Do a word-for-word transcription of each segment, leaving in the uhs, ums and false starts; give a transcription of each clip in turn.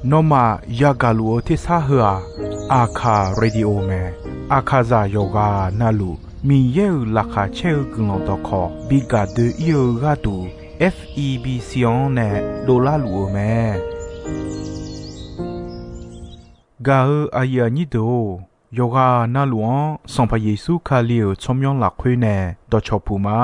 Nawmaf yagaq luf-eu tersar heu-aq, Aqkaq Radio mae. Aqkaqzaq yawqghaq navluf Miqyaer-euq laqkhaq caer-eu guiqlanq dawqkawq bi gaq doe-ir-eu gharduq, F E B C-anr nae dovlar luf-eu mae. Gaq-eu aqyuif aqnyir deuq-or, yawqghaq navluf-anr Sanqpaq Yeqsur Kali-euq tsawrmyanr lafkhoer nae dawqcawq puq ma.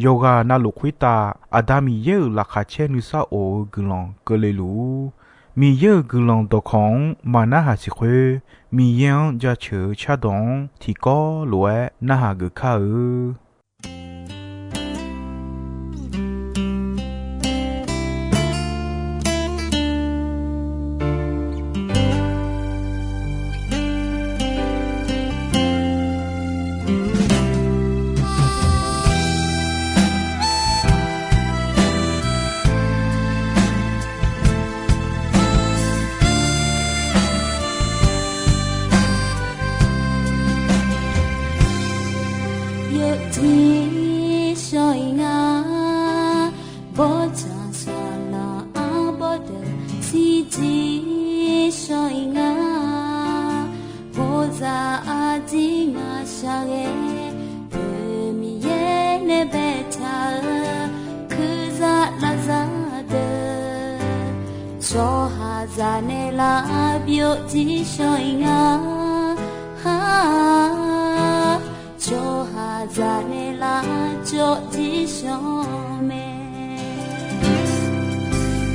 Yawqghaq navluf khoertav Aqda Miqyaer-euq laqkhaq caer nuisar of-eu guiqlanq keuvle luf-ur. Miqyaer-euq guiqlanq dawqkawq-anr maq narhaq siq khoer, Miqyaer-anr jaceuq-eu cardawq-anr tiqkawv lof-aer narhaq geuf kar-eu. Yawjir shawr-ir nga, bawrtsanq saqlaq arbawr deuq shirjir shawr-ir nga. Bawzaq arjir ngaq shaqghae, Deuq Miqyaer nae baetaq-eu, kurzaq lavzaq deuq, tsawrhaqzaq nae lavbyov jir shawr-ir nga. Tsawrhaqzaq nae lavcawv jir shawr mae.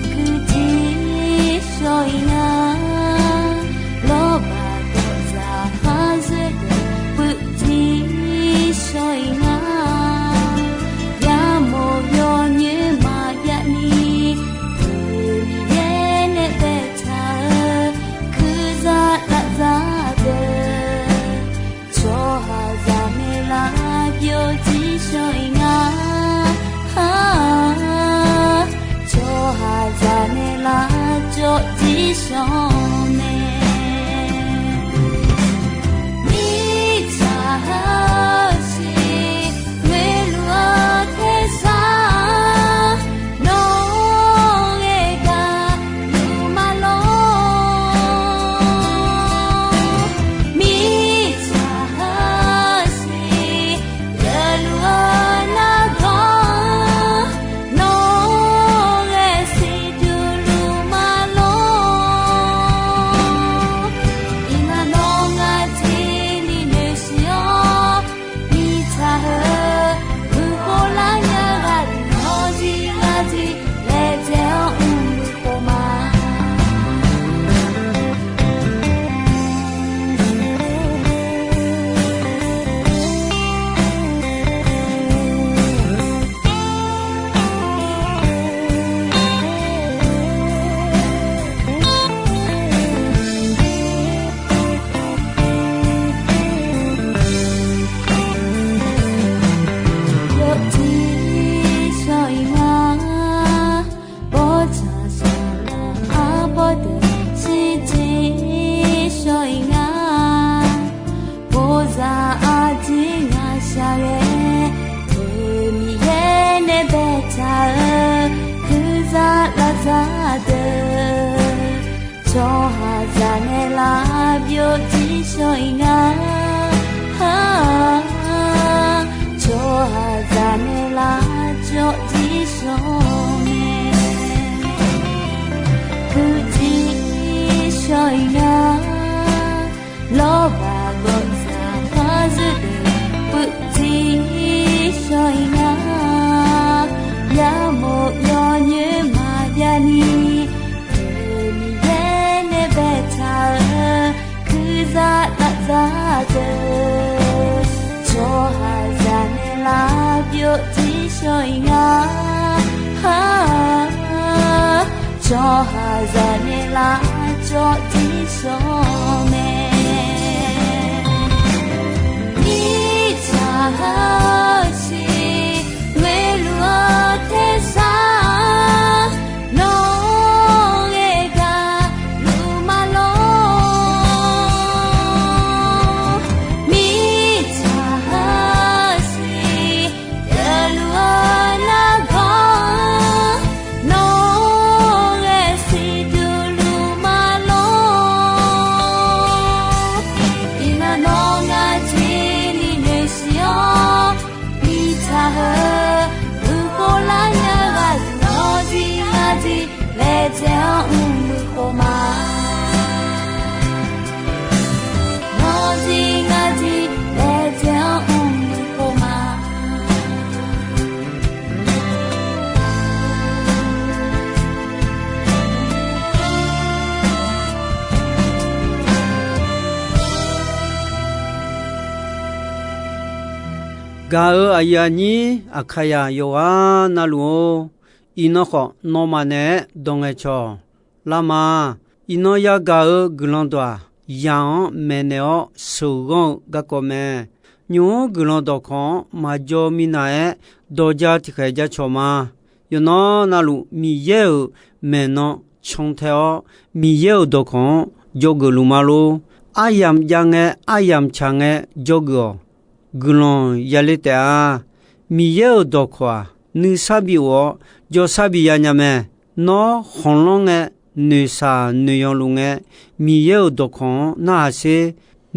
Kuirjir shawr-ir nga, lawrbaq dawqzaq khar zoer deuq puivjir shawr-ir nga. Yamawr yawnyoer maqjav ni, Deuq Miqyaer nae baetaq-eu, kurzaq lavzaq deuq, tsawrhaqzaq nae lavbyov jir shawr-ir nga. Tsawrhaqzaq nae lavcawv jir shawr mae. Mirtsaq heusiq ngoeqluf-eu tersar, nawr-eu gaqluf ma lor. Mirtsaq heusiq geufluf-eu nargawr, nawr-eu ghae siqduq luf ma lor. Iqmalavnawv ngaq tiqni noeqsiq-awr, mirtsaq heu, uqkhov lar nya ghaq deuq nawr jir lar jir laejae-awr mr-eu khof ma. Yawjir shawr-ir nga, bawrtsanq saqlaq arbawr deuq shirjir shawr-ir nga. Bawzaq arjir ngaq shaqghae, Deuq Miqyaer nae baetaq-eu, kurzaq lavzaq deuq, tsawrhaqzaq nae lavbyov jir shawr-ir nga. Tsawrhaqzaq nae lavcawv jir shawr mae. Puivjir shawr-ir nga, lawrbaq gawqzaq khar zoer deuq puivjir shawr-ir nga. Yamawr yawnyoer maqjav ni, Deuq Miqyaer nae baetaq-eu, kurzaq lavzaq deuq, tsawrhaqzaq nae lavbyov jir shawr-ir nga. Tsawrhaqzaq nae lavcawv jir shawr mae. Mirtsaq heusiq ngoeqluf-eu tersar, nawr-eu ghae gaqluf ma lor. Mirtsaq heusiq geufluf-eu nargawr, nawr-eu Gaq-euq aqyuif aqnyir Aqkaqyaq yawqghaq navluf-or, iqnan khawf nawmaf naeq-aer dawq ngaeqcawq lar ma. Iqnan yagaq-euq guiqlanq dawq-aq, yaq-anr maeqnaeq-awr sheuqghanr-eu garkawv mae. Nymq-mr guiqlanq dawqkawq-anr maqjaw minav-aer dawq ja tiqkhaeq jacawq ma. Yawqnan navluf Miqyaer-euq maeqnan cantae-awr, Miqyaer-euq dawqkawq-anr dzawgeuf luf ma lor. Aryamq jav ngae, aryamq tsaq ngae dzawgeuf-awq. Guiqlanq yale taef-a. Miqyaer-euq dawqkawq-aq, nuisar bi of-awr, jawrsar bi ya nya mae. Nawr khanqlanr ngae, noeqshaq noeqyanq luf ngae, Miqyaer-euq dawqkawq-anr narhaq sher.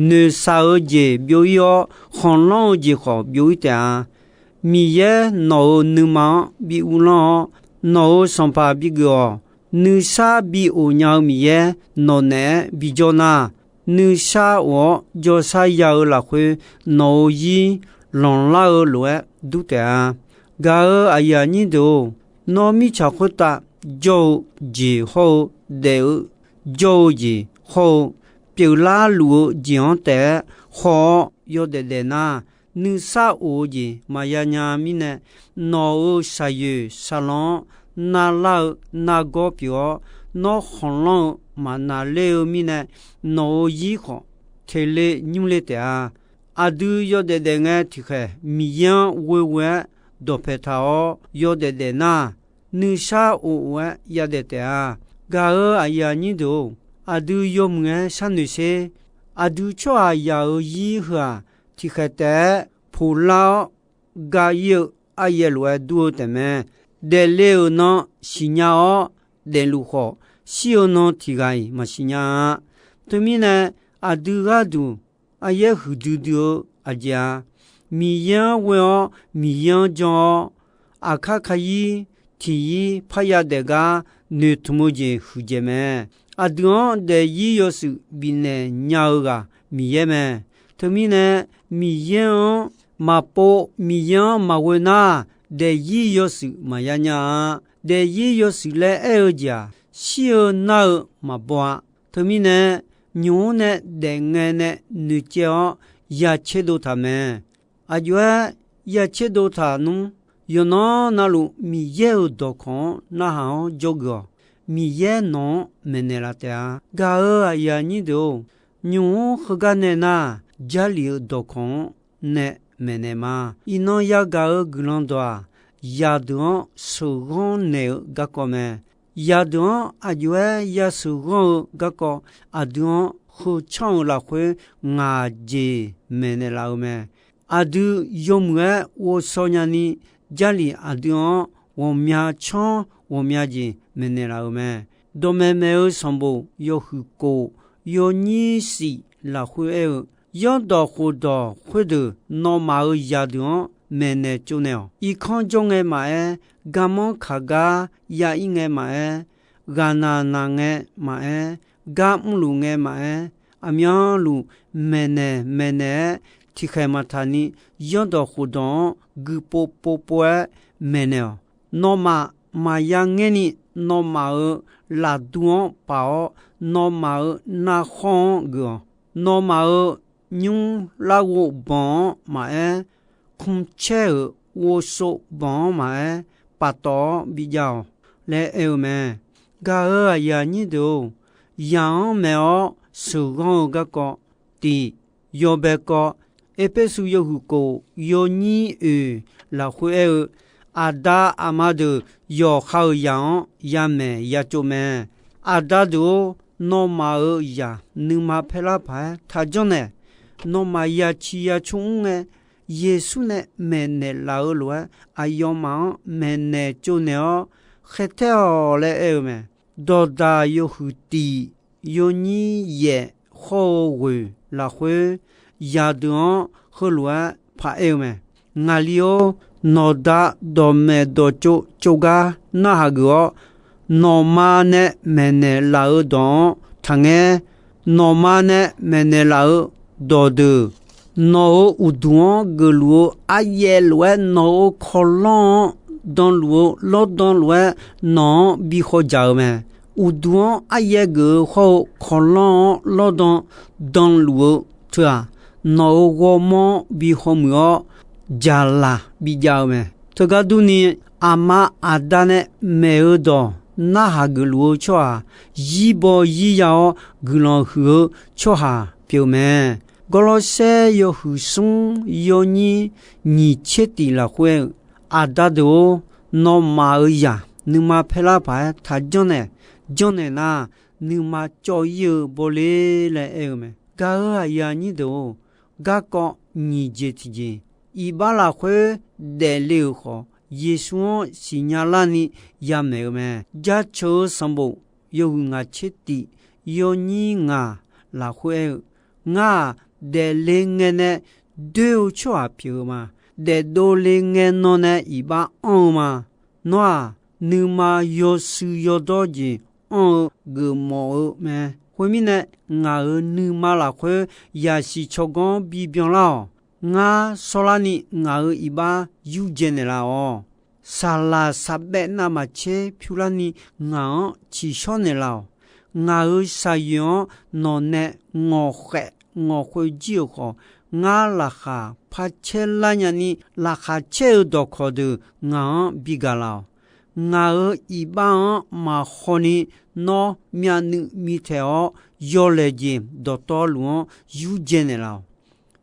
Noeqshaq-eu jeq byov-ir-awr, khanqlanr-eu jeq khawf byov-ir taef-a. Miqyaer nawq-euq nuima-anr bi uvlanr-awr, nawq-euq sanqpaq bigeuf-awq. Nuisar bi of nya-eu Miqyaer nawq naeq-aer bijawr nar, nuisar of-awr jawrsar ya-eu lafkhoer nawq-euq zir lanqlar-eu lof-aer dur taef-a. Gaq-euq aqyuif aqnyir deuq-or, nawr mirtsaq khoertav jawr-eu jeq hawr-eu, daef-eu jawr-eu jeq hawr-eu, pyeuflar luf-eu jeq-anr taef-aer haw-awr yawdaef daef nar, nuisar of-eu jeq maqya nya mirnae, nawq-euq shaqyoeq shaqlanq-anr narlar-eu nargawr pyeuf-awr, nawr khanqlanr-eu maqnaqler-eu mirnae, nawq-euq zir khawf teqle nymrle taef-a. Aqdui yawdaef daef ngae tiqkhaeq Miqyaer-anr ghoeghoe-aer dawqpae taq-awr yawdaef daef nar, nuisar of of-aer yadaef taef-a. Gaq-euq aqyuif aqnyir deuq-or, aqdui yawmuiq-aer sharnoeq sher. Aqdui tsawrhaqzaq-euq zir heu-aq, tiqkhaeq taef-aer poqlar-awr ga-ir-eu aryaev lof-aer dur-eu taef mae. Daefle-euq nan siqnya-awr daefluf khawf, shir-eu nan tiq ghaq-iq maqsiq nya-a. Teumirnae, aqdui gharduq aryaer huiqdui dui-eu aqjeq-a. Miqyaer-anr ghoe-awr Miqyaer-anr jan-awr, aqkar kayir tiq yir parya daef gar noeqtmq-eu jeq huiqdzaeq mae. Aqdui-anr daefzir yawshuif bifnaeq nya-eu ghaq Miqyaer mae. Teumirnae, Miqyaer-anr maqpov, Miqyaer-anr maqghoe nar, daefzir yawshuif maqya nya-a. Daefzir yawshuif laer aer-eu jeq-aq, shir-eu nar-eu maqbaw-a. Teumirnae, nymq-mr nae daefngae nae noeqcaev-awr ya tserdov taq mae. Aqjox-aer ya tserdov taq nmr. Yawqnan navluf Miqyaer-euq dawqkawq-anr narhaq-awr dzawgeuf-awq. Miqyaer nawq-anr maeqnaeq laf taef-a. Gaq-euq aqyuif aqnyir deuq-or, nymq-mr heugar nae nar, Jarlif-euq dawqkawq-anr nae maeqnaeq ma. Iqnan yagaq-euq guiqlanq dawq-aq, zaqdeuq-anr sheuqghanr naeq-eu garkawv mae. Zaqdeuq-anr aqjox-aer ya sheuqghanr-eu garkawv, aqdui-anr heu tsanr-eu lafkhoer ngaq jeq maeqnaeq laf-eu mae. Aqdui yawmuiq-aer ghovshaw nyani, Jarlif aqdui-anr ghawqmya tsanr ghawqmya jeq maeqnaeq laf-euq mae. Dawqmaeq maeq-eu sanqbof yawhuiq kof yawnyir shif lafkhoer aer-eu, Zanrdawq khofdawq khoerdeuq nawmaf-euq zaqdeuq-anr maeqnaeq tsovnaeq-awq. Irkanr jawr ngae maqaer, garmanr kaq gar ya-ir ngae maqaer, ghaqnaq naq ngae maqaer, gar mrluf ngae maqaer, aqmyanluf maeqnaeq maeqnaeq-aer tiqkhaeq maqtaq ni, zanrdawq khofdawq-anr guiqpov povpov-aer maeqnaeq-awq. Nawmaf maqya ngaer ni, nawmaf-euq lafdu-anr paf-awr, nawmaf-euq narkhawr-anr geuf-awq. Nawmaf-euq nymr larghov banq-anr maqaer, kmqcaer-euq ghovsov banq-anr maqaer, paftawf-awr bijav-awq laer aer-eu mae. Gaq-euq aqyuif aqnyir deuq-or, zaq-anr maeq-awr sheuqghanr-eu garkawv tiq, yawbae kawv, Erpersu yawhuiq kof yawnyir oeq lafkhoer aer-eu, aqda aqma deuq yawqha-euq zaq-anr yamaeq yatsov mae. Aqda deuq-or, nawmaf-euq zaq nuima paerlar paq-aer taq janrnaeq. Nawmaf yaciq yacu mr ngae, Yeqsur nae maeqnaeq laf-eu lof-aer aqyawfmaf-anr maeqnaeq tsovnaeq-awr, khaertaer-awq laer aer-eu mae. Dawqdaq yawhuiq tiq, yawnyir yaef hawr-eu ghoeq lafkhoer, zaqdeuq-anr heulof-aer paq aer-eu mae. Ngaqli-or, nawqda dawqmaeq dawqtsov tsov gar narhaq geuf-awr, nawqma nae maeqnaeq laf-eu dawq-anr taqngaer. Nawqma nae maeqnaeq laf-eu dawqdeuq, nawq-euq uqduq-anr geufluf-eu aryaev lof-aer, nawq-euq kawqlanr-anr danluf-eu lawrdan lof-aer, nawq-anr bi khawdzaq-eu mae. Uqduq-anr aryaev geuf-eu hawr-eu kawqlanr-anr lawrdan danluf-eu teu-aq, nawq-euq ghawrmawr-anr bi hawmuiq-awr, jaqlaq bijav-eu mae. Teugar durni, aqma aqda nae maeq-eu dawq narhaq geufluf-eu tsawrhaq, zirbaw zirya-awr guiqlanq huiq-eu tsawrhaq pyeuf mae. Gawrlawrsaer yawhuiq smr yawnyir nyiq tser tif lafkhoer-eu, Aqda deuq-or, nawmaf-euq zaq nuima paerlar paq-aer taq janrnaeq, janrnaeq nar, nuima cawv-ir-eu bawle laer aer-eu mae. Gaq-euq aqyuif aqnyir deuq-or, garkawv nyiq jeq tiqjeq, iqbax lafkhoer daefle-euq khawf, Yeqsur-anr siqnya larni yamaeq-eu mae. Jaceuq-eu sanqbof yawhuiq ngaq tser tif yawnyir ngaq lafkhoer aer-eu, Ngar-aq, daefle ngae nae doer-eu tsawrhaq pyeuf-eu ma. Daefdov le ngae nan nae iqbax anr-eu ma. Nawr-aq, nuima yawshuif yawdawr jeq anr-eu geufmawf-eu mae. Khoermirnae, ngaq-euq nuima lafkhoer yasiq tsawrganr bibyan lar-awq. Ngar shawrlarni ngaq-euq iqbax yurdzae naeqlaf-awq. Saqlaq saqbaev navmaqtser pyurlarni ngaq-anr ciqshawr naeqlaf-awq. Ngaq-euq shaqyoeq-anr nawq nae ngawqkhaef ngawqkhoer jir-euq khawf, ngar laqkhaq par caer lar nyani, laqkhaq caer-eu dawqkawq deuq ngaq-anr bigaq laf-awq. Ngaq-euq iqbax-anr maqkhawni, nawr myavnuiv mitaeq-awr, yawlaeq jeq dawqtawvluf-anr yurdzae naeqlaf-awq.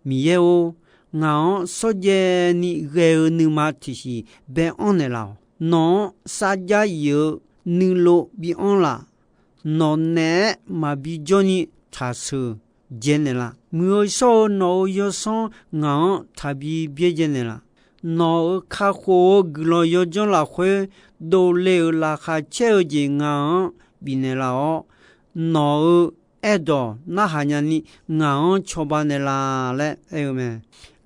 Miqyaer-or, ngaq-anr shawrjaev ni ghae-eu nuima tiqsiq bae-anr naeqlaf-awq. Nawq-anr sarjax yif-eu nuilov bi-anr laf. Nawq naeq-aer maqbi jawrni taqsheuq dzae naeqlaf. Muiq-eu shawr-eu nawq-euq yawsanr ngaq-anr taqbi byaerdzae naeqlaf. Nawq-euq kakhof-eu guiqlanq yawdzanr lafkhoer dovle-euq laqkhaq caer-eu jeq ngaq-anr bifnaeq laf-awr, nawq-euq aerdawq narhaq nyani ngaq-anr cawba naeqlaf laer aer-eu mae.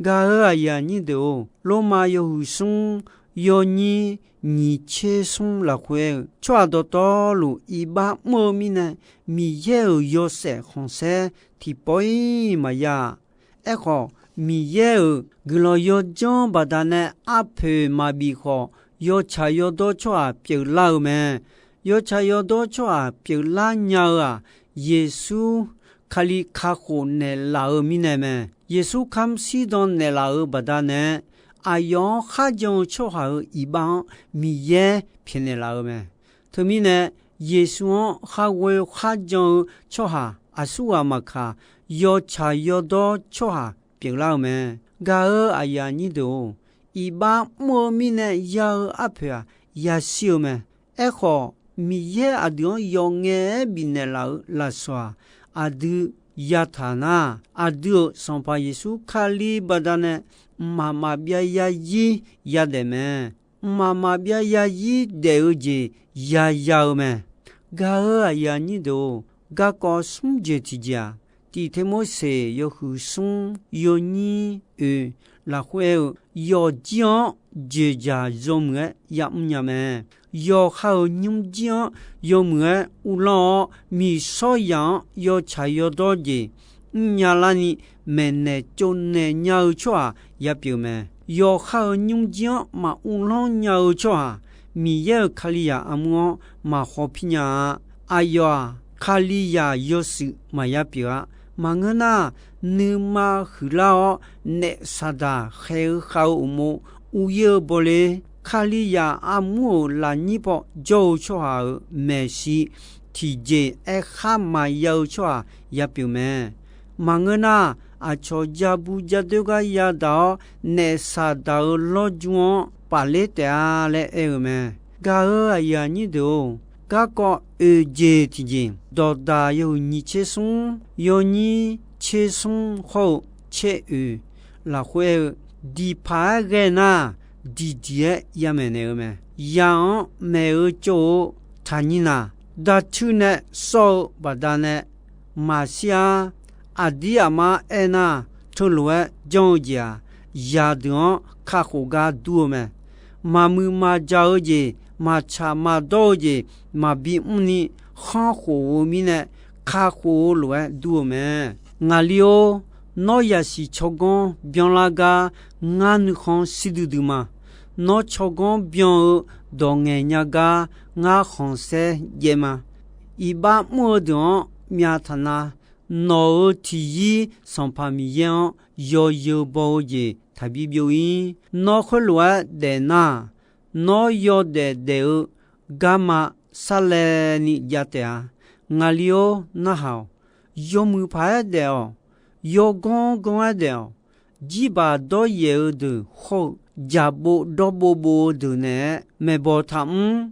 Gaq-euq aqyuif aqnyir deuq-or, Lormav yawhuiq smr yawnyir nyiq tser smr lafkhoer aer-eu, tsawrhaq dawqtawvluf iqbax mr-eu mirnae, Miqyaer-euq yawshaef khanqsaer tiqpawf-ir maqya-a. Aerkhawf, Miqyaer-euq guiqlanq yawdzanr baqdanae arpoeq maqbif khawf, yawtsaq yawdawr tsawrhaq pyeuflar-eu mae. Yawtsaq yawdawr tsawrhaq pyeuflar nya-eu-aq, Yeqsur Kali kakhof naeqlaf-eu mirnae mae. Yeqsur kamr shirdan naeqlaf-euq baqdanae, aqyawf-anr kharjan-eu tsawrhaq-euq iqbax-anr Miqyaer pyaeqnaeq laf-eu mae. Teumirnae, Yeqsur-anr kharghoe kharjan-eu tsawrhaq aqsur ghaq maqkaq, yawtsaq yawdawr tsawrhaq pyeuflar-eu mae. Gaq-euq aqyuif aqnyir deuq-or, iqbax mr-eu mirnae ya-eu arpoeq-aq, yashir-eu mae. Aerkhawf, Miqyaer aqdui-anr yawf ngae-aer bifnaeq laf-euq lafsawq-aq, aqdui yataq nar, aqdui-euq Sanqpaq Yeqsur Kali baqdanae mqmaq maqbyav yazir yadaef mae. Mqmaq maqbyav yazir daef-eu jeq yaya-eu mae. Gaq-euq aqyuif aqnyir deuq-or, garkawv smr jeq tiqjeq-aq, Tiqteqmorseq yawhuiq smr yawnyir oeq lafkhoer aer-eu, yawqjir-anr jeqjaq yawmuiq-aer yamr nya mae. Yawqha-euq nymrjir-anr yawmuiq-aer uvlanr-awr, miqshawr yaq-anr yawtsaq yawdawr jeq mrnya larni maeqnaeq tsovnaeq nya-eu tsawrhaq yapyeuf mae. Yawqha-euq nymrjir-anr maq uvlanr nya-eu tsawrhaq, Miqyaer-euq Kalizaq armur-anr maq khawpir nya-a. Aqyawf-aq, Kalizaq yawshuif maqya pyeuf-a. Maqngeur nar, nuima huiqlar-awr, naef saqdaq khaeq-eu khav-eu uqmov uv-ir-eu bawle, Kalizaq armur-euq lafnyir paw jawr-eu tsawrhaq-euq maeqshi tiqjeq aerkhar maqya-eu tsawrhaq yapyeuf mae. Maqngeur nar, aqcawq jabu jadoer gar yadaq-awr, naef saqdaq-euq lawrju-anr pafler taef-a laer aer-eu mae. Gaq-euq aqyuif aqnyir deuq-or, garkawv oeq jeq tiqjeq, dawqdaq yawhuiq nyiq tser smr yawnyir tser smr hawr-eu tser oeq lafkhoer aer-eu, diqpaq-aer ghae nar, diqdiq-aer yamaeq naeq-eu mae. Yaq-anr maeq-eu tsov-eu taqnyir naq, darcuir nae sawr-eu baqdanae maqshir-ar. Aqdir aqmar aernar, teulof-aer janr-eu jeq-aq, yaqdeuq-anr kakhof gar dur-eu mae. Maqmuiq maqjaq-eu jeq, maqtsaq maqdawr-eu jeq maqbi mrni khanrkhof-eu mirnae, kakhof-eu lof-aer dur-eu mae. Ngaqli-or, nawr yasiq tsawrganr byanlar gar ngar nuikhanr shir duidui ma. Nawr tsawrganr byan-eu dawq ngaeq nya gar ngar khanqsaer jaev ma. Iqbax mr-eu deuq-anr myav taq na. Nawq-euq tiqyir Sanqpaq Miqyaer-anr yawzeu baw-eu jeq taqbi byov-ir. Nawr khoerlof-aer daefnar, nawr yawdaef daef-eu garma sarlaevni jav taef-a. Ngaqli-or, narhaq-awq. Yawmuiq paq-aer daef-awq. Yawganr ganr-aer daef-awq. Jirbaq dawryaef-eu deuq hawr-eu, jaqbov dawrbov bov-eu deuq naeq-aer maeqbawq taqmr.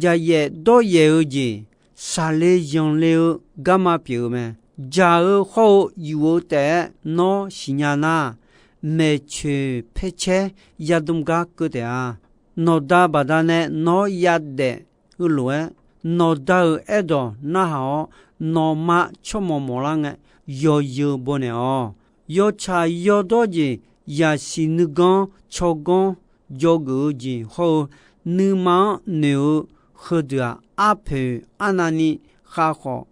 Jaqyaef dawryaef-eu jeq, saqle yanqle-eu garma pyeuf-eu mae. Jaq-eu hawr-eu yuf-eu taef-aer nawr siqnya nar, maeqtsoeq paercaer yadm gar keuv taef-a. Nawqda baqdanae nawr yadaef-eu lof-aer, nawqda-euq aerdawq narhaq-awr, nawqma tsawrmawq mawqlar ngae, yawzeu bawnaeq-awq. Yawtsaq yawdawr jeq, yaqsiq nuiganr tsawrganr dzawgeuf-eu jeq hawr-eu, nuima-anr noeq-eu heudeuq-aq, arpoeq arnavni khavkhawf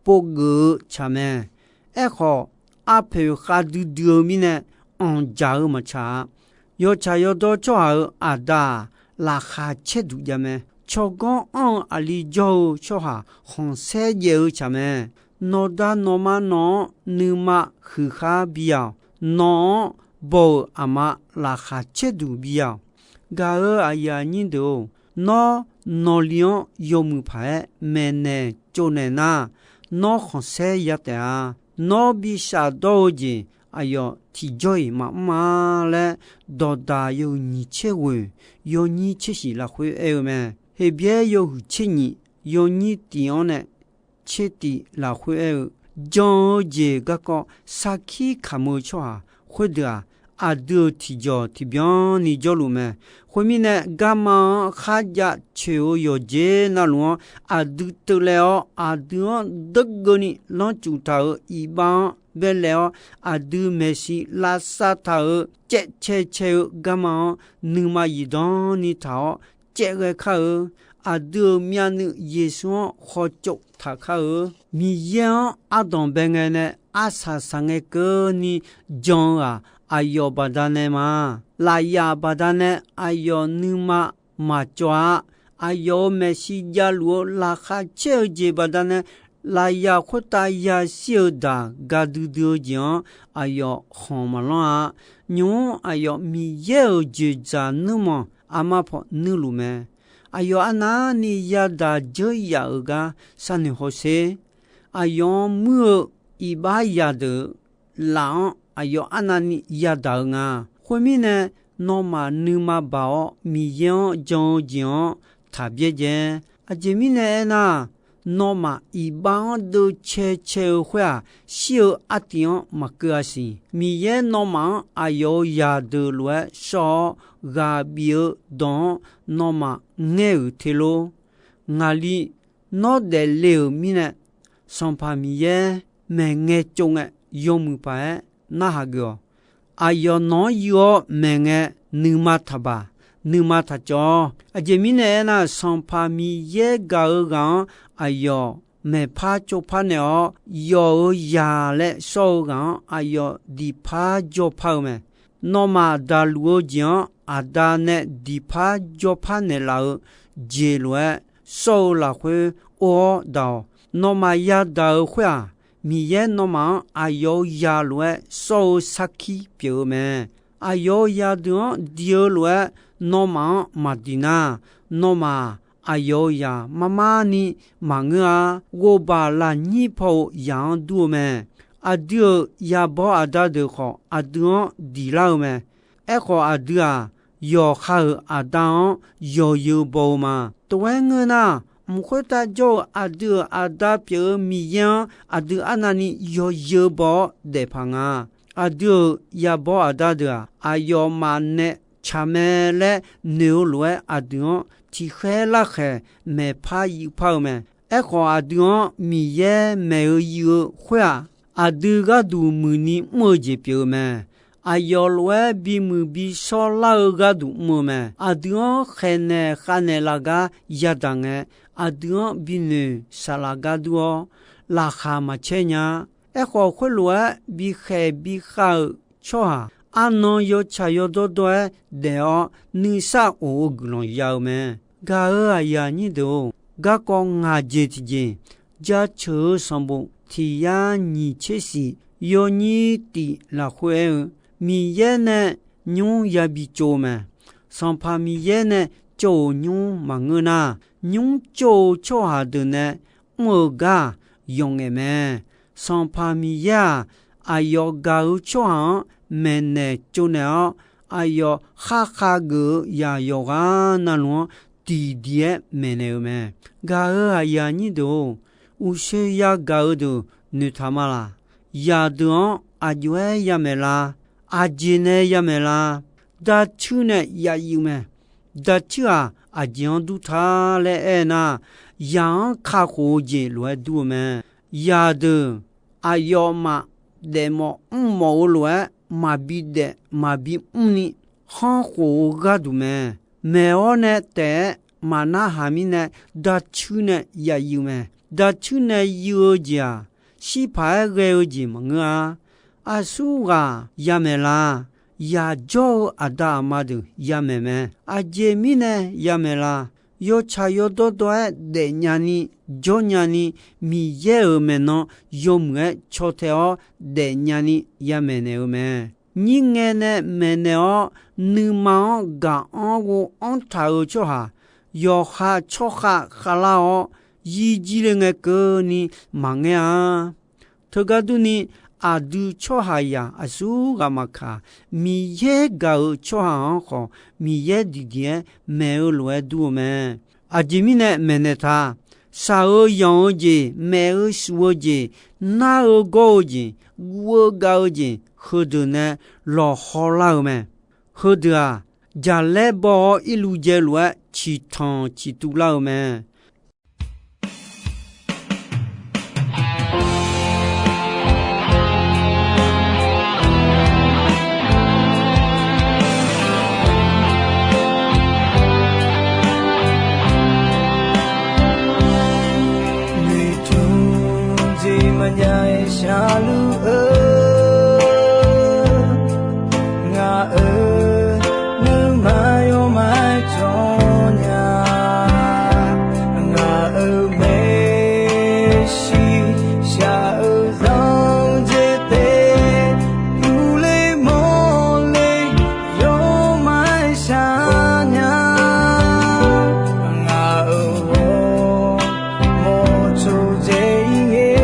povgeuf-eu tsaq mae. Aerkhawf, arpoeq khavdui dui-eu mirnae, anqdzaq-eu maqtsaq-a. Yawtsaq yawdawr tsawrhaq-euq aqda-aq, laqkhaq caerduq jav mae. Tsawrganr anr-eu aqli jawr-eu tsawrhaq khanqsaer jaev-eu tsaq mae. Nawqda nawqma nawq-anr nuima huiqkhar bi-awq. Nawq-anr baw-euq aqma laqkhaq caerduq bi-awq. Gaq-euq aqyuif aqnyir deuq-or, nawr nawqli-anr yawmuiq paq-aer maeqnaeq tsovnaeq nar, nawr khanqsaer ya taef-a. Nawr bi shafdawr-eu jeq aqyawf tiqjawr-iq maqmr-a laer, Dawqdaq yawhuiq nyiq tser ghoeq yawnyir tser shif lafkhoer aer-eu mae. Heqbyaer yawhuiq tser nyiq yawnyir tiq-anr nae tser tiq lafkhoer aer-eu, jan-eu jeq garkawv sarkir kamq-eu tsawrhaq khoerdeuq-aq, aqdui-euq tiqjawq tiqbyan ni jawrluf mae. Khoermirnae, garma-anr kharjav coeq-eu yawqjeq navluf-anr aqdui teuvlaev-awr, aqdui-anr deurgeuvni lanrcuf taq-euq iqbax-anr baelaev-awr, aqdui maeqshi lavsav taq-euq caev cae cae-eu garma-anr nuima zifdan ni taq-awr caev ghae kar-eu. Aqdui-euq myavnuiv Yeqsur-anr khawcov taq kar-eu. Miqyaer-anr ardanq bae ngae nae arsaq saqngae keuvni jan-eu-aq, aqyawf baqdanae ma. Lafyaf baqdanae aqyawf nuima maqcawv-a. Aqyawf-euq maeqshi javluf-eu laqkhaq caer-eu jeq baqdanae, lafyaf khoertav yashir-eu daq ga duidui-eu jeq-anr aqyawf khanq maqlanr-a. Nymq-mr aqyawf Miqyaer-euq dzoeqdzaq nuirmanq aqma pawq nuirluf mae. Aqyawf arnavni yadaq dzeur yaf-euq gar sharnoeq hawsher. Aqyawf-anr muir-eu iqbax zaqdeuq laf-anr aqyawf arnavni yadaq-eu nga. Khoermirnae, nawmaf nuima baq-awr Miqyaer-anr jan-eu jeq-anr taq byaerdzae. Aqjeq mirnae aernar, nawmaf iqbax-anr deuvcae cae-eu khoer-aq, shir-eu artiv-anr maqkeuv-a siq. Miqyaer nawmaf-anr aqyawf-euq zaqdeuq lof-aer shawr-awr ghaq bif-eu dawq-anr nawmaf ngaer-euq te lor. Ngaqli nawr daefle-euq mirnae, Sanqpaq Miqyaer maeqngae tsov ngae yawmuiq paq-aer narhaq geuf-awq. Aqyawf nawq-anr yuiv-awr maeqngae nuima taqbaq, nuima taqcawv-awr. Aqjeq mirnae aernar, Sanqpaq Miqyaer gaq-eu ghaq-anr aqyawf maeqpar tsovpar naeq-awr, yawf-euq zaq laer shawr-eu ghaq-anr aqyawf diqpar jawrpar-eu mae. Nawmaf daqluf-eu jeq-anr Aqda nae diqpar jawrpar naeqlaf-eu jeq lof-aer shawr-eu lafkhoer or-awr daq-awq. Nawmaf yadaq-eu khoer-aq, Miqyaer nawmaf-anr aqyawf-euq zaq lof-aer shawr-eu sarkir pyeuf-eu mae. Aqyawf-euq zaqdeuq-anr diq-eu lof-aer nawmaf-anr maqdiq nar, nawmaf-aq, aqyawf-euq zaq mar mar ni maqngeur-a. Ghovbaq lafnyir paw-eu zaq-anr dur-eu mae. Aqdui-euq yaqbawr aqda deuq khawf, aqdui-anr diq lar-eu mae. Aerkhawf, aqdui-aq, yawqha-euq Aqda-anr yawzeu baw-eu ma. Tov-aer ngeur nar, mq khoertav jawr-eu aqdui-euq Aqda pyeuf-eu Miqyaer-anr aqdui arnavni yawzeu baw-awr daefpaq nga. Aqdui-euq yaqbawr aqda deuq-aq, aqyawfmaf nae tsaq mae laer noeq-eu lof-aer, aqdui-anr tiqkhaer larkhaeq maeqpar yuifpar-eu mae. Aerkhawf, aqdui-anr Miqyaer maeq-eu yuif-eu khoer-aq, aqdui gharduq muiqni mr-eu jeq pyeuf-eu mae. Aqyawf lof-aer bimuiq bishawr lar-eu gharduq mr-eu mae. Aqdui-anr khaeqnaeq khavnaeq laf gar yadaq ngae, aqdui-anr binoeq saqlaq gar dur-awr, laqkhaq maqcaer nya-a. Aerkhawf, khoerlof-aer bikhaeq bikhav-euq tsawrhaq, arnan yawtsaq yawdawr dawr-aer daef-awr, nuisar of-eu guiqlanq ya-eu mae. Gaq-euq aqyuif aqnyir deuq-or, garkawv ngaq jeq tiqjeq, jaceuq-eu sanqbof tiq yar nyiq tser shif yawnyir tif lafkhoer aer-eu, Miqyaer nae nymr yabi tsov-eu mae. Sanqpaq Miqyaer nae tsov-euq nymr maqngeur nar, nymr tsov-eu tsawrhaq deuq nae mr-eu gar-aq yawf ngaef mae. Sanqpaq Miqyaer-aq, aqyawf gaq-eu tsawrhaq-anr maeqnaeq tsovnaeq-awr, aqyawf kharkhav geuf-eu yaq yawqghaq navluf-anr tiqdiq-aer maeqnaeq-eu mae. Gaq-euq aqyuif aqnyir deuq-or, uqshoe yagaq-eu deuq noeqtaq ma laq? Zaqdeuq-anr aqjox-aer yamaeq la? Aqjeq nae yamaeq la? Darcuir nae yayiv-eu mae. Darcuir-aq, aqjeq-anr dur ta laer aer nar, zaq-anr kakhof-eu jeq lof-aer dur-eu mae. Zaqdeuq aqyawfmaf daefmawf mrmawf-eu lof-aer maqbi daef maqbi mrni khanrkhof-eu gharduq mae. Maeq-awr nae taef-aer maqnarhaq mirnae, darcuir nae yayiv-eu mae. Darcuir nae yiv-eu jeq-aq, shirpaq-aer ghae-eu jeq maqngeur-a. Aqsurghaq yamaeq la? Yaqjawr-eu aqda aqma deuq yamaeq mae. Aqjeq mirnae yamaeq la? Yawtsaq yawdawr dawr-aer daefnya ni, jawrnya ni, Miqyaer-euq maeqnan yawmuiq-aer caw tae-awr daefnya ni yamaeq naeq-eu mae. Nyirngae nae maeqnaeq-awr, nuima-anr gaq-anr ghov-anr taq-eu tsawrhaq, yawqha tsawrkhav khavlar-awr, yir jir le ngae keuvni maqngaer-a. Teugar durni, aqdui tsawrhaqzaq aqsurghaq maqkaq, Miqyaer gaq-euq tsawrhaq-anr khawf, Miqyaer diqdiq-aer maeq-eu lof-aer dur-eu mae. Aqjeq mirnae maeqnaeq ta? Shaq-eu yanq-eu jeq, maef-eu shuf-eu jeq, nar-eu gawr-eu jeq, guv-eu gav-eu jeq, heudeuq nae lawqhaw lar-eu mae. Heudeuq-aq, jaqlaer baw-awr irluv jae lof-aer ciqtanq ciqtuv lar-eu mae. Noeqtmq jeq maqjav-aer sharluf-eu ngaq-euq nuima yawmaf jawr nya. Ngaq-euq maeqshi shaq-eu zanq jeq taef, uvle mawrle yawmaf shaq nya. Ngaq-euq ghawrmawr tsovdzae-ir ngae,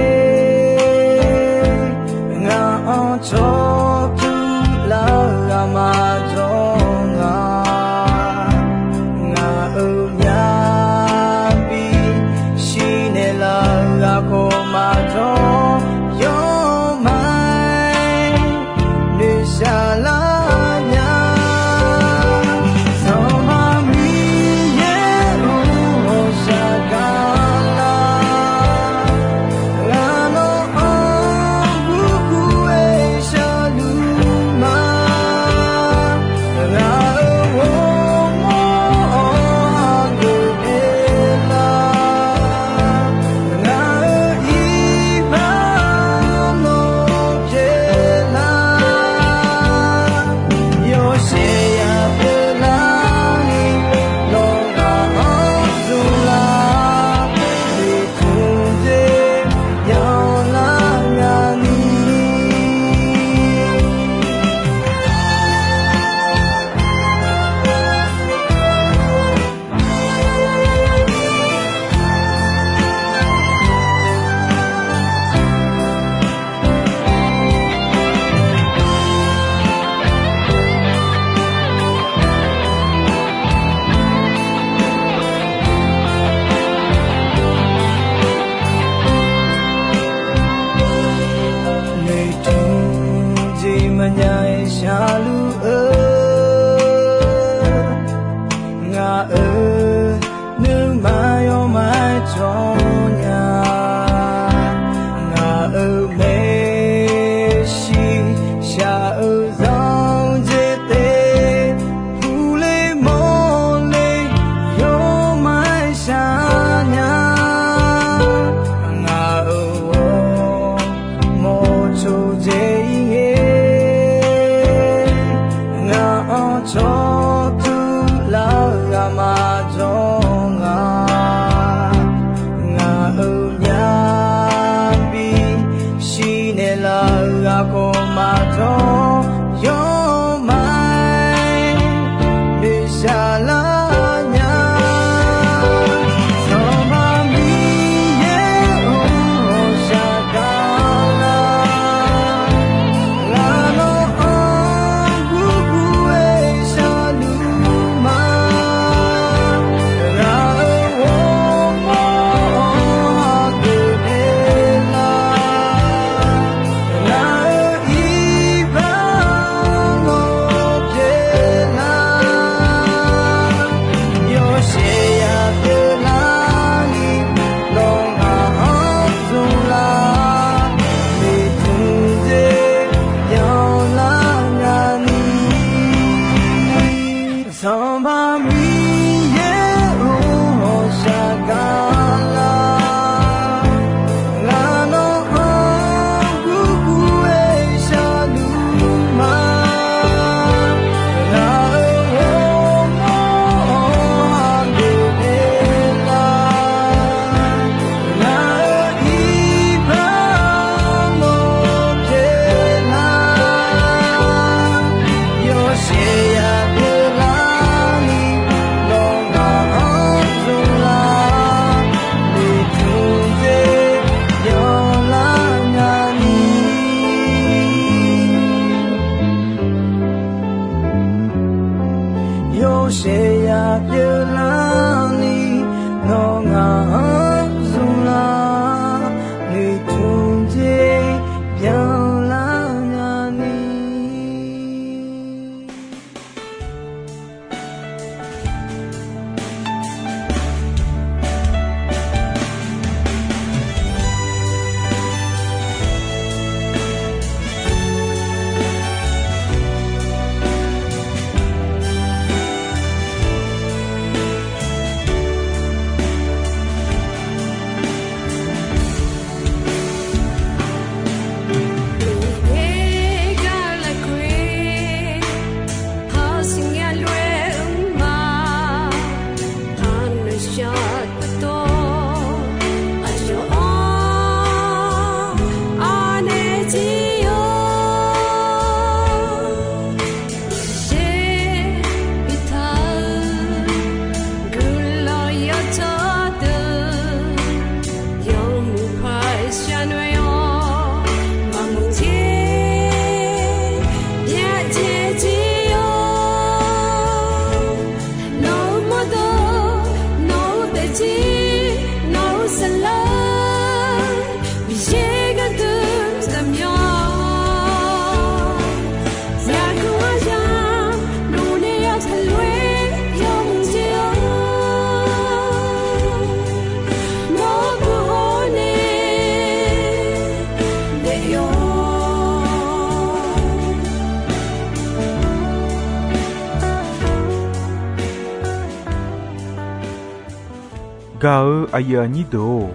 Gaq-eu aqyuif aqnyir deuq-or,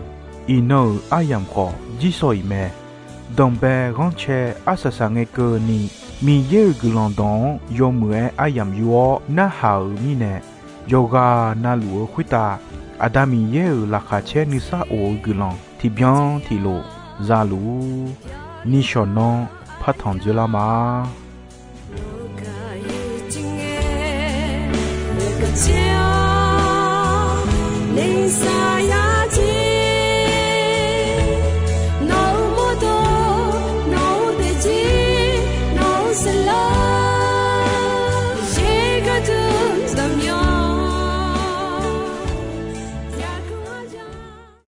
iqnan-euq aryamq khawf jirsawq iq mae. Danqbae ghanrcae arsaq saq ngae keuvni, Miqyaer-euq guiqlanq dawq-anr yawmuiq-aer aryamq yor-awr narhaq-euq mirnae, yawqghaq navluf-eu khoertav Aqda Miqyaer-euq laqkhaq caer nuisar of-eu guiqlanq tiqbyan tiqlof za luf-ur. Nishawq nanr partanq dzoerlar ma.